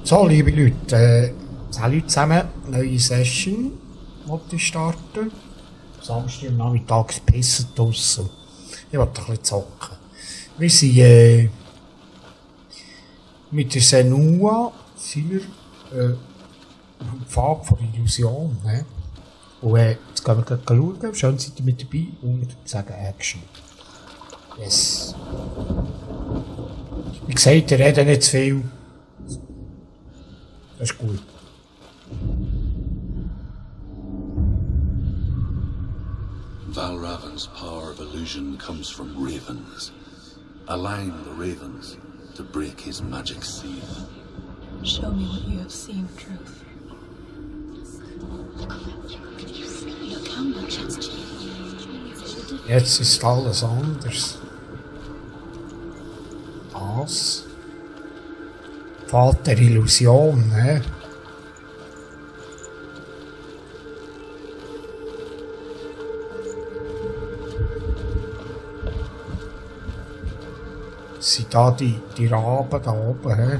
So, liebe Leute, salut zusammen, neue Session, wollte ich starten. Samstag am Nachmittag ist pissen draussen. Ich wollte ein bisschen zocken. Wir sind mit der Senua, sind wir auf dem Pfad von der Illusion. Ne? Und jetzt gehen wir gleich schauen, schön seid ihr mit dabei und sagen Action. Yes. Wie gesagt, ihr redet nicht zu viel. Das ist gut. Valravan's power of illusion comes from ravens. Align the ravens to break his magic seal. Show me what you have seen, Truth. Look how much has changed. Jetzt ist alles anders. Das. Pfad der Illusion, ne? Sind da die Raben da oben, he?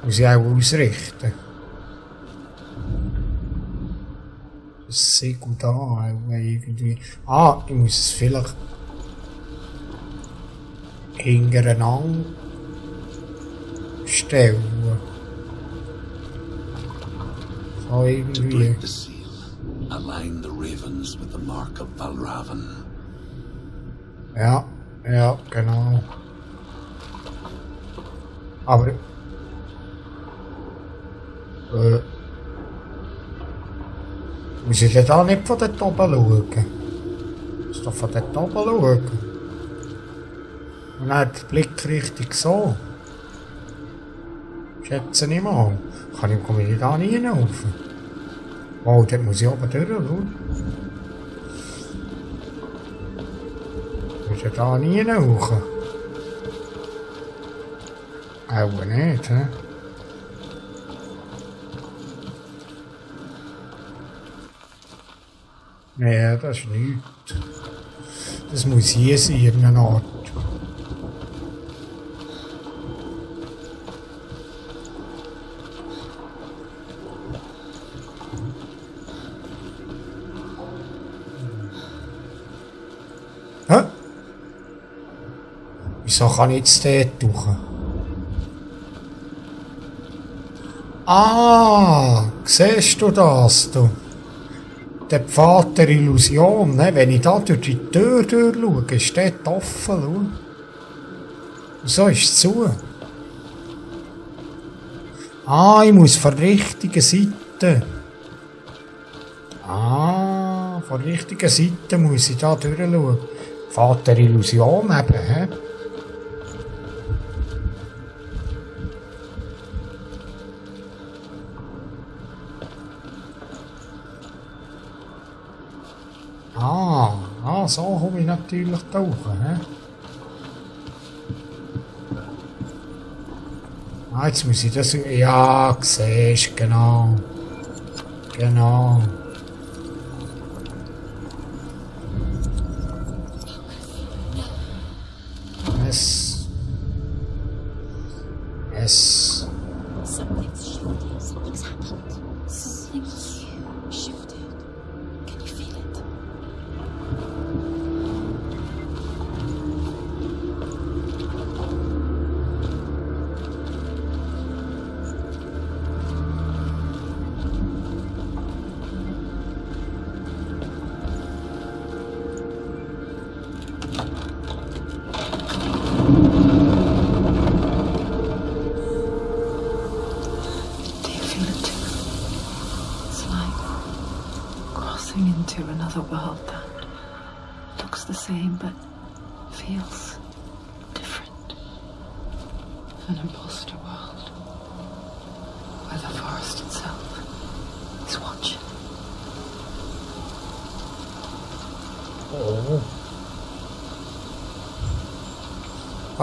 Muss ich auch ausrichten. Das sieht gut an, auch irgendwie. Ah, ich muss es vielleicht hintereinander stellen. So To irgendwie. break the seal, align the ravens with the mark of Valravan. Ja, ja, genau. Aber muss ich denn da nicht von dort oben schauen? Ich muss doch von dort oben schauen. Und dann hat der Blick richtig so. Schätze ich mal. Komme ich da nie rauf? Oh, dort muss ich oben durch, oder? Muss ich da nie rauf? Auch nicht, hä? Nee, das ist nichts. Das muss hier sein, irgendeine Art. Hä? Wieso kann ich jetzt dort durch? Ah, siehst du das, du? Der Pfad der Illusion, ne? Wenn ich da durch die Tür durchschaue, ist dort offen, schau. Und so ist es zu. Ah, ich muss von der richtigen Seite. Ah, von der richtigen Seite muss ich da durchschauen. Pfad der Illusion eben, hä? So komme ich natürlich da hoch, hä? Ah, jetzt muss ich das... Ja, siehst genau. Genau. Es... Something's shifted. Something's happened. Something huge shifted. Can you feel it? Into another world that looks the same but feels different. An imposter world where the forest itself is watching. Oh.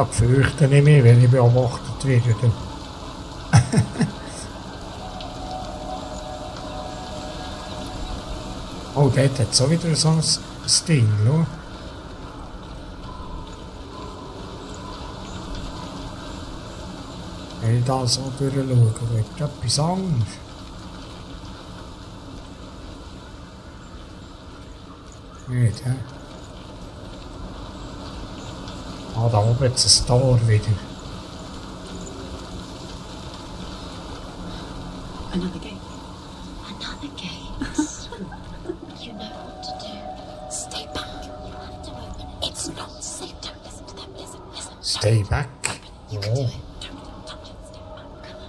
Ich fürchte nicht mehr, wenn ich beobachtet werde. Oh, dort hat es auch wieder so ein Ding, schau. Wenn ich da so durchschaue, wird etwas anderes. Nicht, hä? Ah, da oben jetzt ein Tor wieder. Another gate. Another gate. You know what to do. Stay back. You have to open it. It's not safe. Don't listen to them. Listen. Stay back. You can do Oh. it. Don't touch it. Stay back. Come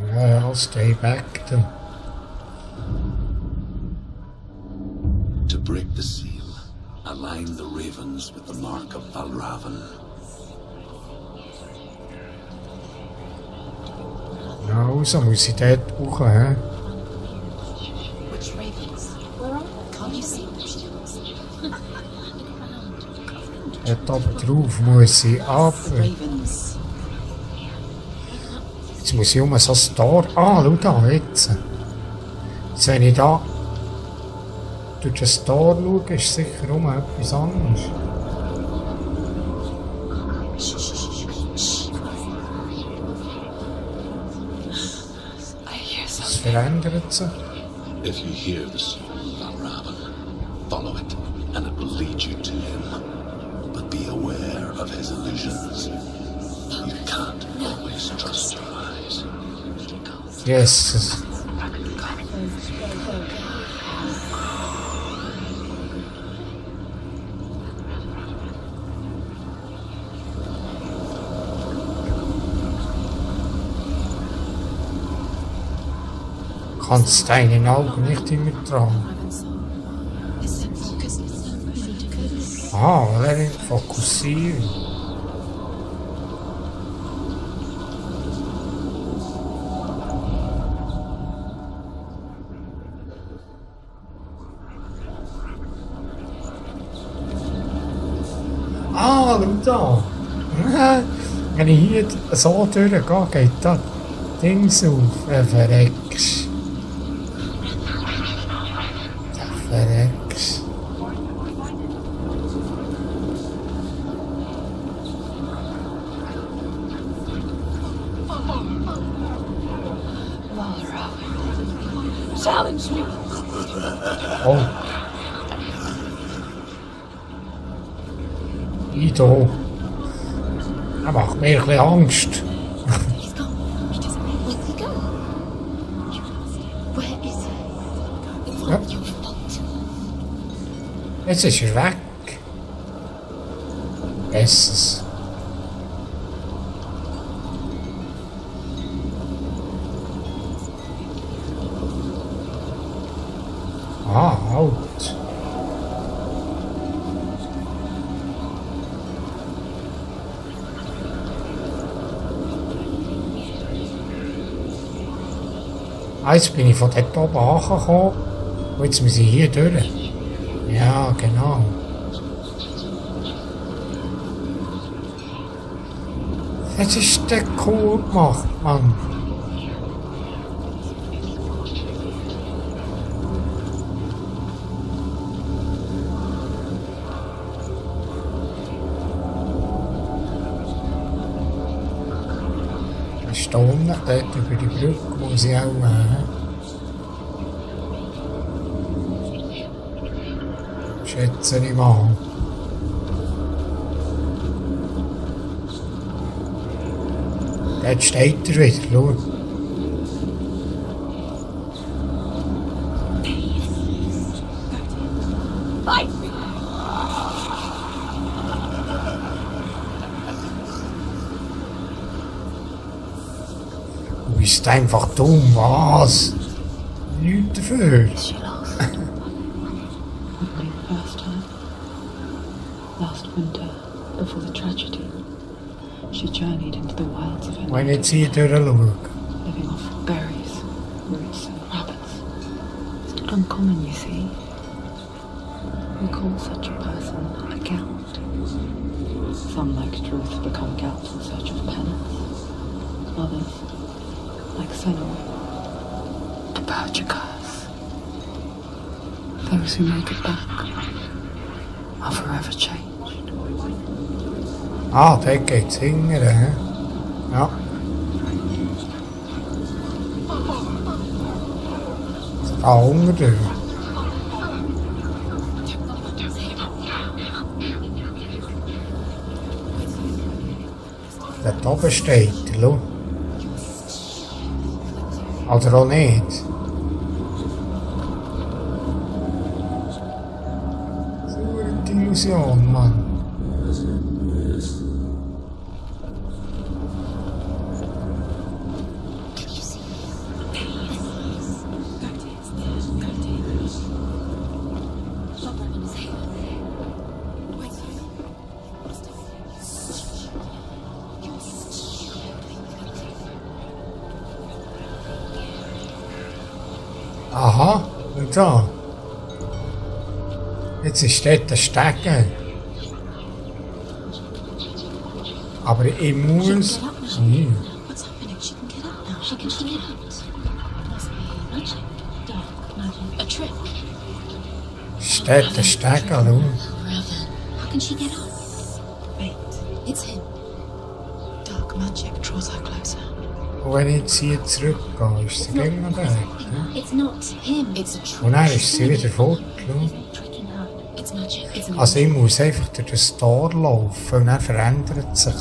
on. Ja, I'll stay back then. To break the seal, align the ravens with the mark of Valravan. Ja, also muss ich dort hoch, hä? Which ravens? Where are they? Can't you see them? Dort oben drauf muss ich ab. Ravens. Jetzt muss ich so ein Tor. Ah, schau da, jetzt. Jetzt wenn ich da durch das Tor schaue, ist sicher etwas anderes. Das verändert sich. If you hear the song of Valravan, follow it, and it will lead you to him. But be aware of his illusions. You can't always trust your eyes. Yes. Kannst deine Augen nicht immer tragen. Ah, weil er nicht fokussiert. Ah, schau da. Wenn ich hier so durchgehe, geht das Dings auf. Verreckst. Verreckst. Challenge me. Oh. Ido. Er macht mir ein bisschen Angst. He's gone. He doesn't. Where'd he go? Where is he? It's not your fault. Jetzt ist er weg. Besseres. Ah, halt. Ah, jetzt bin ich von dort oben angekommen und jetzt muss ich hier durch. Ja, genau. Das ist der cool gemacht, Mann. Das ist da unten, dort über die Brücke, muss ich auch schätze ich mal. Dort steht er wieder, schau. Fight me. Du bist einfach dumm, was? Nichts dafür. Is she lost? Only the first time. Last winter, before the tragedy, she journeyed into the wilds of Wenn ich jetzt Atlantis, hier durchschaue. living off berries, roots, and rabbits. It's not uncommon, you see. We call such a person a Gelt. Some, like Truth, become Gelts in search of penance. Others, like Senua, to purge a curse. Those who make it back are forever changed. Ah, dort geht's hinterher, hä? Ja. Da unten durch. Dort oben steht er, schau. Oder auch nicht. So eine Illusion, Mann. Aha, und da. Jetzt ist dort der Stecken. Aber ich muss... What's happening? She can get up now. She can get out. Must be magic. Dark magic. A trick. Steht der Stecken, schau. Raven. How can she get up? Wait. It's him. Dark magic draws her closer. Und wenn ich jetzt hier zurückgehe, ist sie gegen den Berg. It's not him. It's a trick. Und dann ist sie wieder fort, schau. Tricking her. It's magic. It's magic. Also ich muss einfach durch das Tor laufen und dann verändert es sich.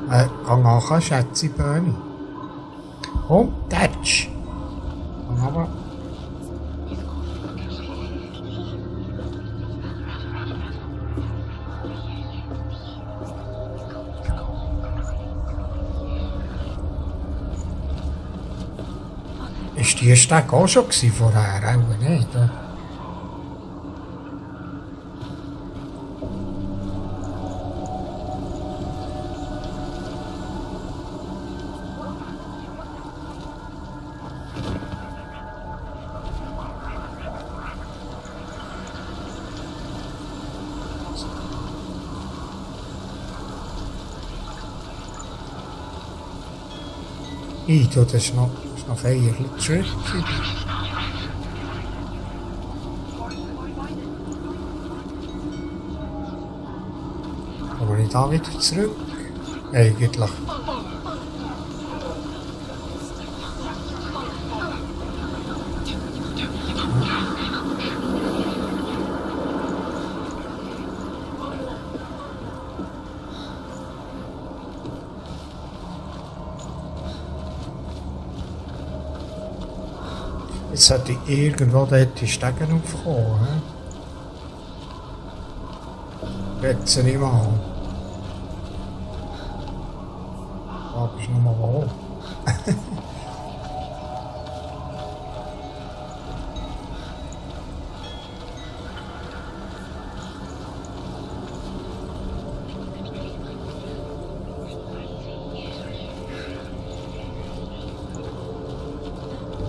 Geh nachher, schätze Böni. Komm, Tatsch. Komm aber. Ist die Steg auch schon gewesen vorher? Auch nicht, oder? Das ist noch feierlich tricky. Aber ich da wieder zurück. Eigentlich. Jetzt sollte ich irgendwo dort die Stegen aufkommen. Jetzt sie nicht mal. Aber ist noch mal wo.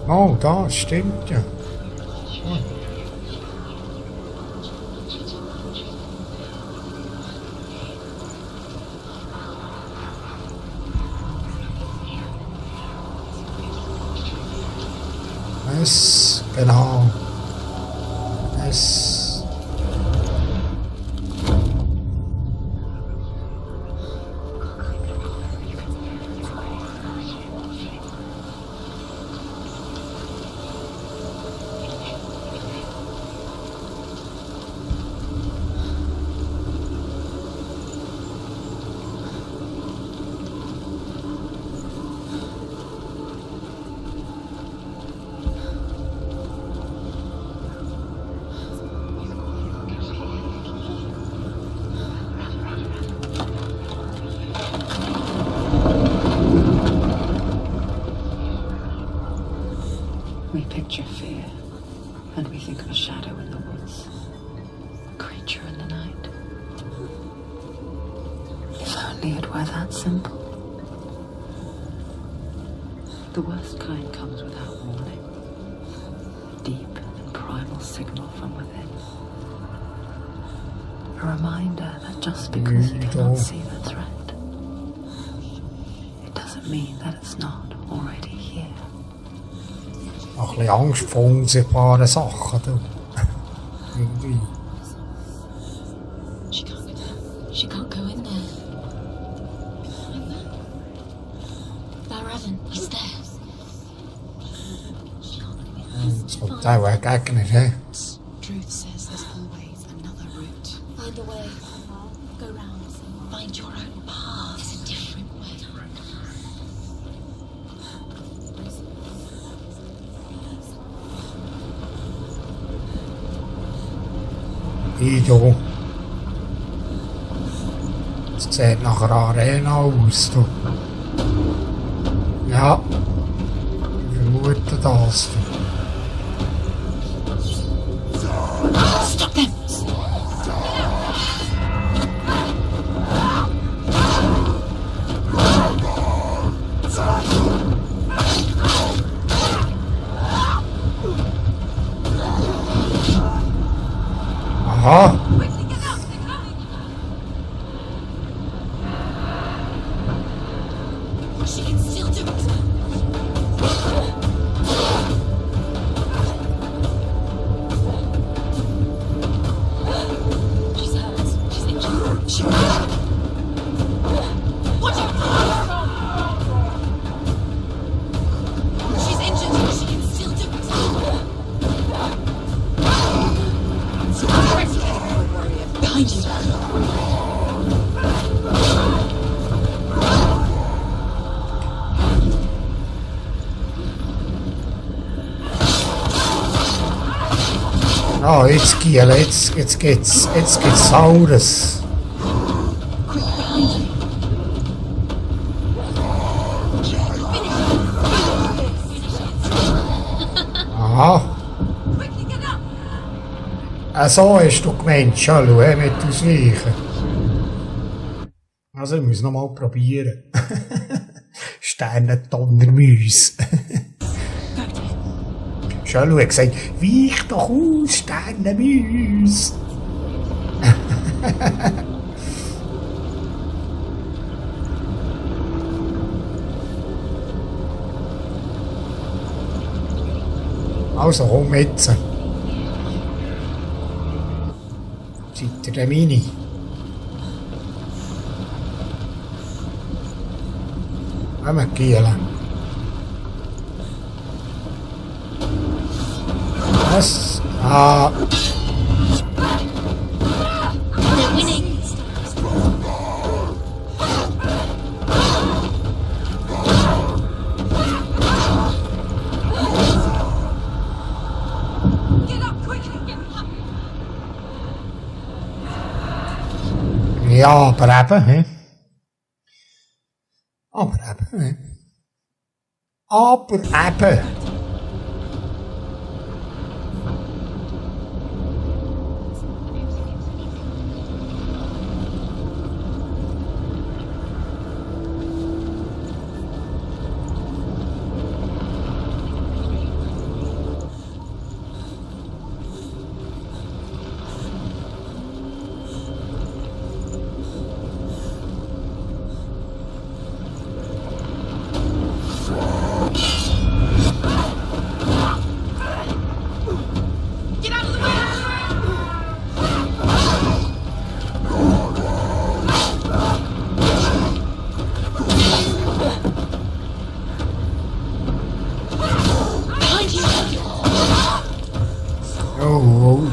Oh, da, stimmt ja. Es, genau. Es. We picture fear, and we think of a shadow in the woods, a creature in the night. If only it were that simple. The worst kind comes without warning, a deep and primal signal from within. A reminder that just because you cannot see the threat, it doesn't mean that it's not already here. Noch ein bisschen Angst vor unsichtbaren Sachen. Du. Irgendwie. She can't go in there. Valravn, he's there. So daar waar kijken is, hè. Truth says there's always another route. Find a way. Go round. Find your own path. There's a different way. Hier, joh. Het ziet nach einer Arena aus, du. Ja. Ich vermute das, du. Stop them! Aha. She can still do it. She's hurt. She's injured. She Watch out! She's injured. She can still do it. Behind you. Oh, jetzt Giel, jetzt geht's Saures. Aha. So hast du gemeint, Schalu, mit Ausweichen. Also, ich muss noch mal probieren. Sternentonnermäuse. Schalu hat gesagt, weich doch aus, Sternenmäuse. Also, komm jetzt. Seid ihr der Mini? Kommen, Giele. Was? Ah. They're winning. Get up quickly. Get up. Ja, aber eben, hä? Aber eben, hä? Aber eben. Get out of the way. Behind you. Oh.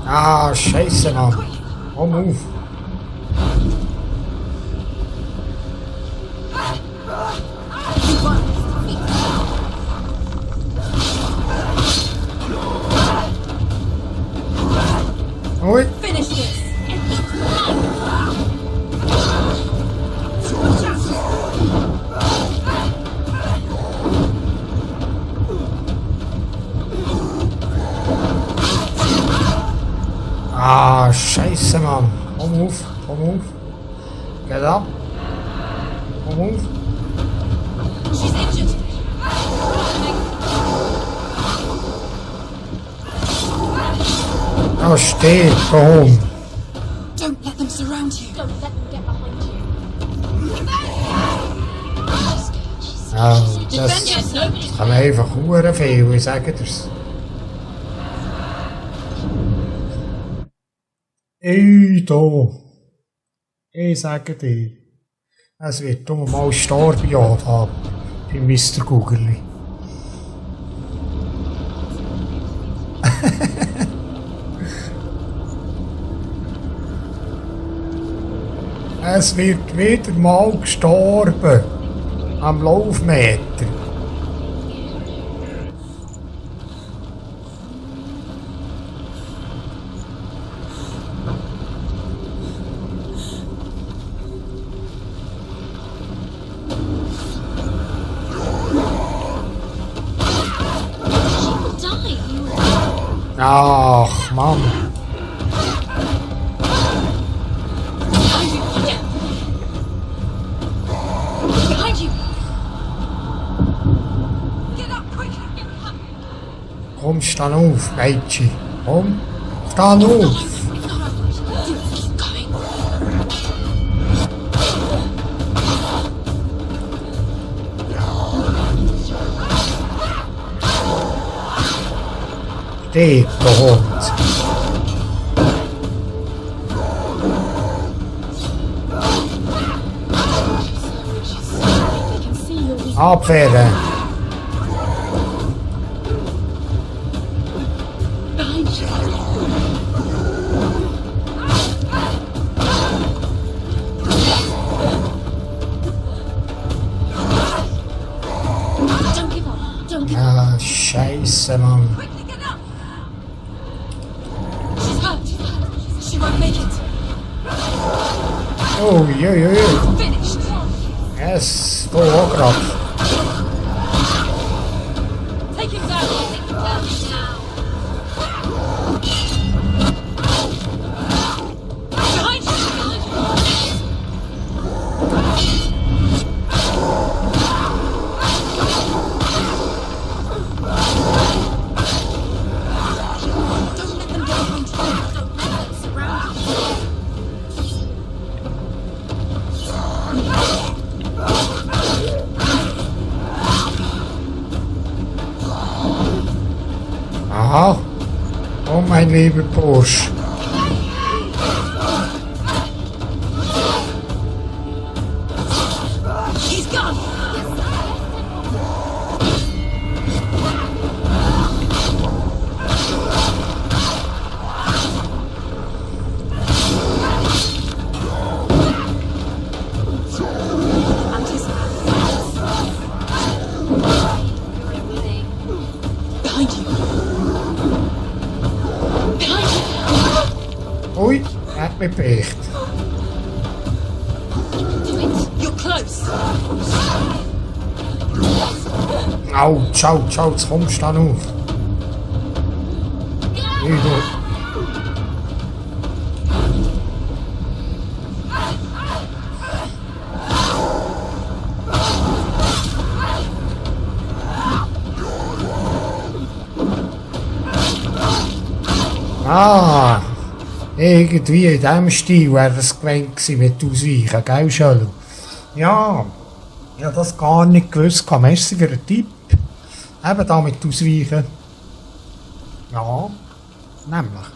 Ah, scheiße, Mann. Oh, move. Ui. Finish this. Ah, scheiße, Mann. Oh, move. Oh, move. Get up. Oh, move. She's injured. Oh, steh. Go home. Don't Nou, Defend das yourself. kann man einfach hure viel, ich sage dir's. Da. Ich sage dir, es wird mal sterben, ja, da, bei Mr. Guggerli. Es wird wieder mal gestorben. Am Laufmeter. Die. Ach, Mann. Behind you. Get up quick. Komm, steh auf, Mädchen. Komm, steh auf. It's not over. Keep going. Steht der Hund. They can see your weak. Abwehren. Behind you. Don't give up. Don't give up. Ah, Scheiße, Mann. Quickly get up. She's hurt. She won't make it. Oh, je. Finished. Es, da auch grad. Take him down. Take him down now. Behind you. Don't let them get behind you. Don't let them surround you. Aha. Oh, mein lieber Bursch. He's gone. Behind you. Behind you. Ui, hat mich beecht. You're close. Autsch, autsch, autsch, komm, steh auf. Übel. Ah, irgendwie in diesem Stil wäre das gewesen mit Ausweichen, gell, Schöll? Ja, ich habe das gar nicht gewusst. Merci für den Tipp. Eben da mit Ausweichen. Ja, nämlich.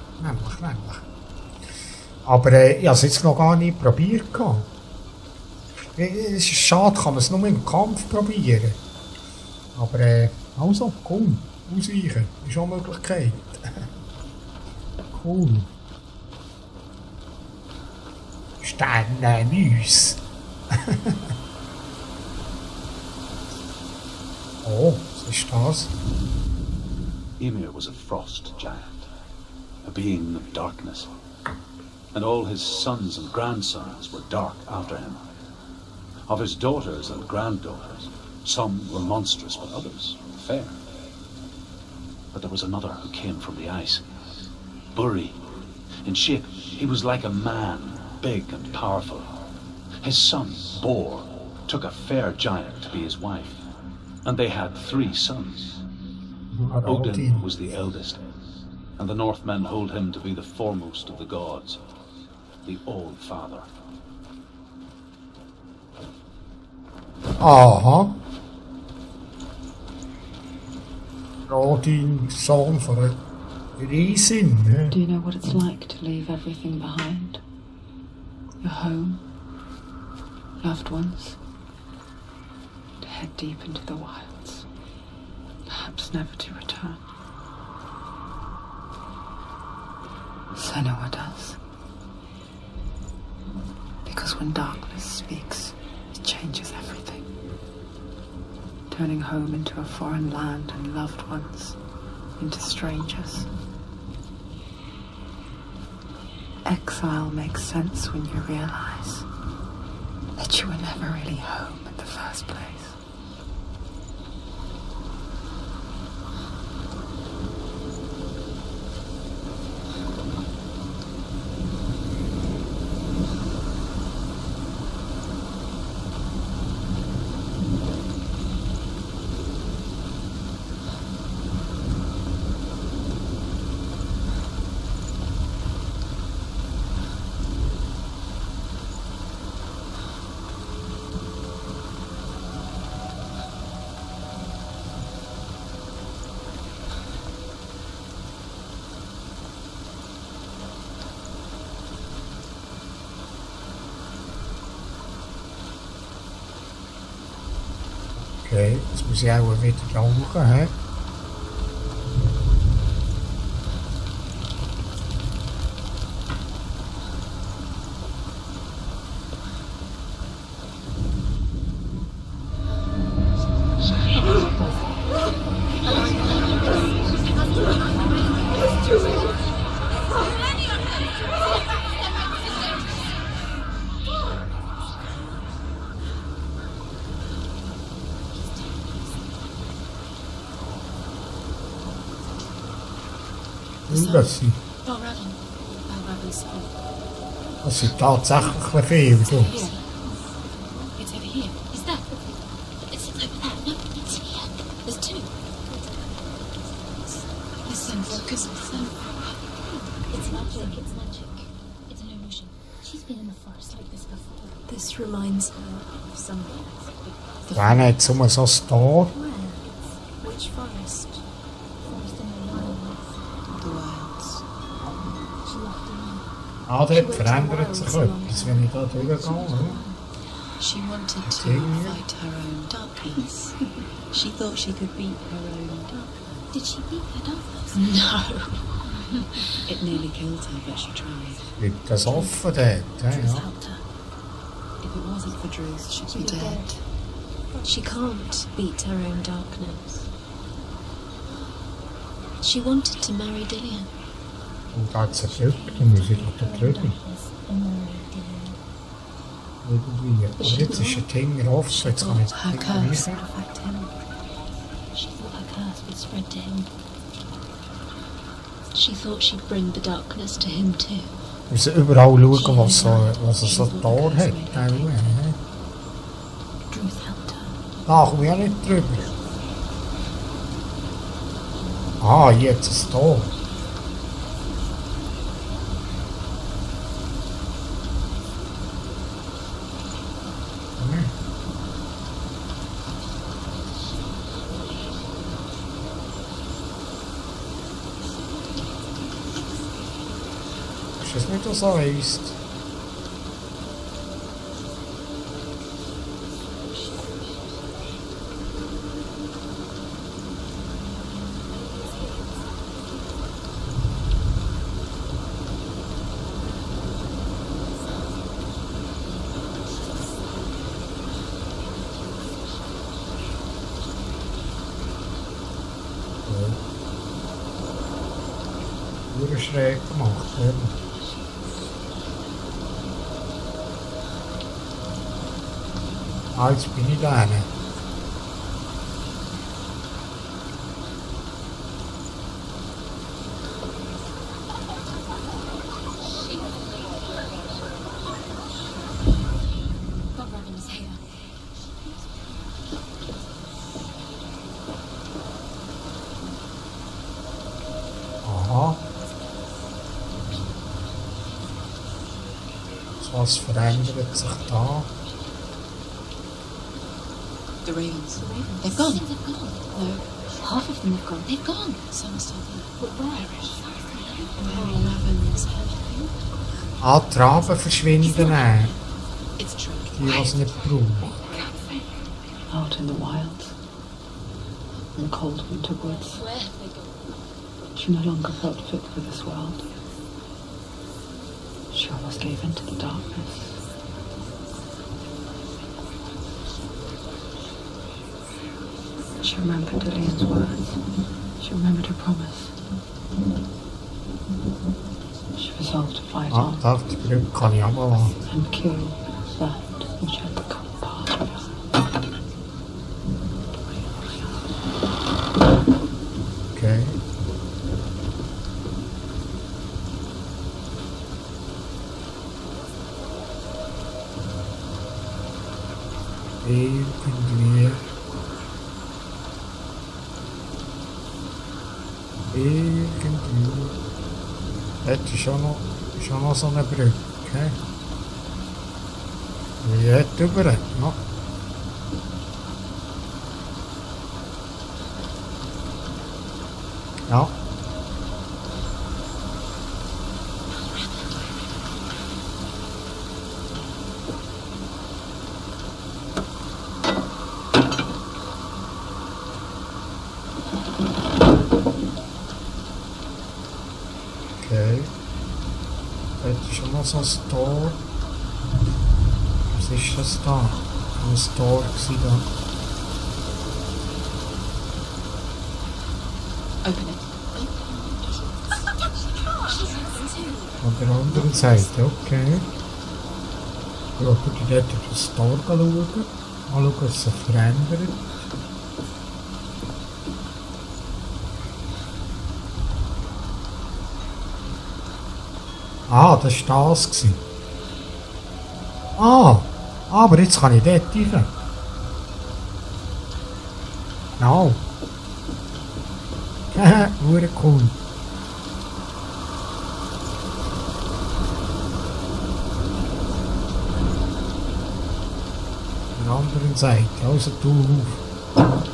Aber ich habe es jetzt noch gar nicht probiert. Es ist schade, kann man es nur im Kampf probieren. Aber also, komm, ausweichen ist auch eine Möglichkeit. Cool. Sternenüs. Oh, was ist das? Ymir was a frost giant, a being of darkness, and all his sons and grandsons were dark after him. Of his daughters and granddaughters, some were monstrous, but others fair. But there was another who came from the ice. Buri. In shape, he was like a man, big and powerful. His son, Bor, took a fair giant to be his wife, and they had 3 sons. Odin was the eldest, and the Northmen hold him to be the foremost of the gods, the All-Father. Aha. Rodin, Sohn von einer Riesin. Ne? Do you know what it's like to leave everything behind? Your home, loved ones, to head deep into the wilds, perhaps never to return. Senua does. Because when darkness speaks, it changes everything. Turning home into a foreign land and loved ones into strangers. Exile makes sense when you realize that you were never really home in the first place. Okay, jetzt muss ich auch wieder schauen, hä? Das sind, Valravn spoke. das sind tatsächlich viele. Du. It's over here. Is that? It's over there. No, it's here. There's two. Listen, focus. It's magic. It's magic. It's an illusion. She's been in the forest like this before. This reminds her of something. Wenn jetzt so ein Tor, Where? Which forest? Forest in the wilds. The wilds. She left him. dort verändert sich etwas, wenn ich da durchgehe. Oder? She wanted to Continue. fight her own darkness. She thought she could beat her own darkness. Did she beat her darkness? No. It nearly killed her, but she tried. Liegt das offen dort? Ja, Truth ja. helped her. If it wasn't for Druth, she'd be She'd be dead. She can't beat her own darkness. She wanted to marry Dillian. Und da hat sie drüber, dann muss ich noch da drüber. Irgendwie. Aber jetzt ist der Finger offen, jetzt kann ich Her nicht curse reichen. would affect him. She thought her curse would spread to him. She thought she'd bring the darkness to him too. Wir müssen überall schauen, was es so Tor hat. Auch, ne? Druth helped her. Ah, komm ich ja nicht drüber. Ah, jetzt ist es Tor. Hm. Ist das nicht so heisst? Nur schräg gemacht, ja. Ah, jetzt bin ich da. Valravn is here. Aha. So was verändert sich da? The ravens. The ravens. They've gone. They've gone. No, Half of them have gone. They've gone. Some are still there. But where? Pearl Ravens. Ah, die Raben verschwinden auch. It's true. Die, die es nicht brauchen. Out in the wilds. In cold winter woods. Where have they gone? She no longer felt fit for this world. She almost gave in to the darkness. She remembered Lillian's words. She remembered her promise. She resolved to fight Ah, on da die Brücke kann ich runterlassen. and kill that which had become part of her. Okay. Irgendwie. Dort ist schon noch so eine Brücke. Wie dort über? Ja. Ja. Okay. Dort ist schon noch so ein Tor. Was ist das da? Ein Tor gewesen da. Open it. An der anderen Seite, okay. Ja, gut, ich werde durch das Tor schauen. Mal schauen, was sich verändert. Ah, das war das gewesen. Ah, aber jetzt kann ich dort rein. Genau. Haha, hure cool. An der anderen Seite, also du auf.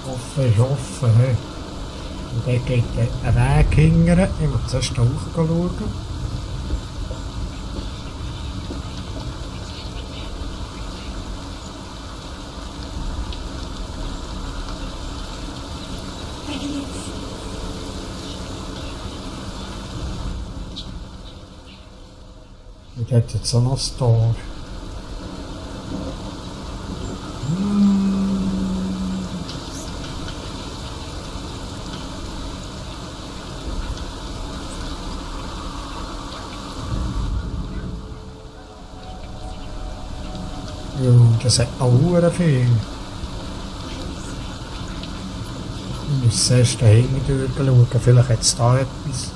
Offen ist offen, he. Und dort geht ein Weg hingern. Ich muss zuerst da hoch schauen. Und dort jetzt auch noch das Tor. Ja, das hat noch sehr viel. Ich muss zuerst da hinten schauen, vielleicht hat es da etwas.